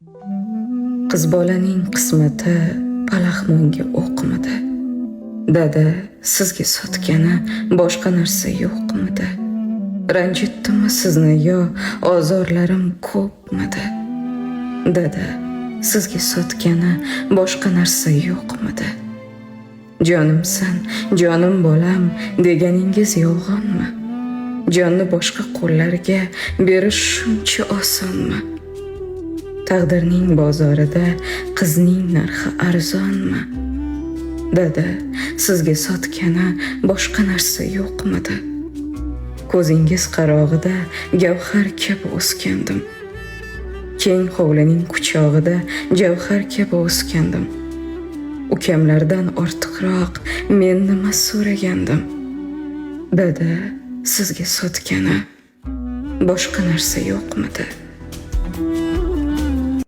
Qiz bolaning qismati palaxmonga o'qmidi? Dada, sizga sotgani boshqa narsa yo'qmidi? Ranjitdimmi sizni yo ozorlarim ko'pmidi? Dada, sizga sotgani boshqa narsa yo'qmidi? Jonimsan, jonim bolam deganingiz yolg'onmi? Jonni boshqa qo'llarga berish shuncha osonmi? Taqdirning bozorida qizning narxi arzonmi? Dada, sizga sotgani boshqa narsa yo'qmidi? Ko'zingiz qarog'ida gavhar kabi o'sgandim. Keng hovlining quchog'ida javhar kabi o'sgandim. Ukamlardan ortiqroq men nima so'ragandim? Dada, sizga sotgani boshqa narsa yo'qmidi?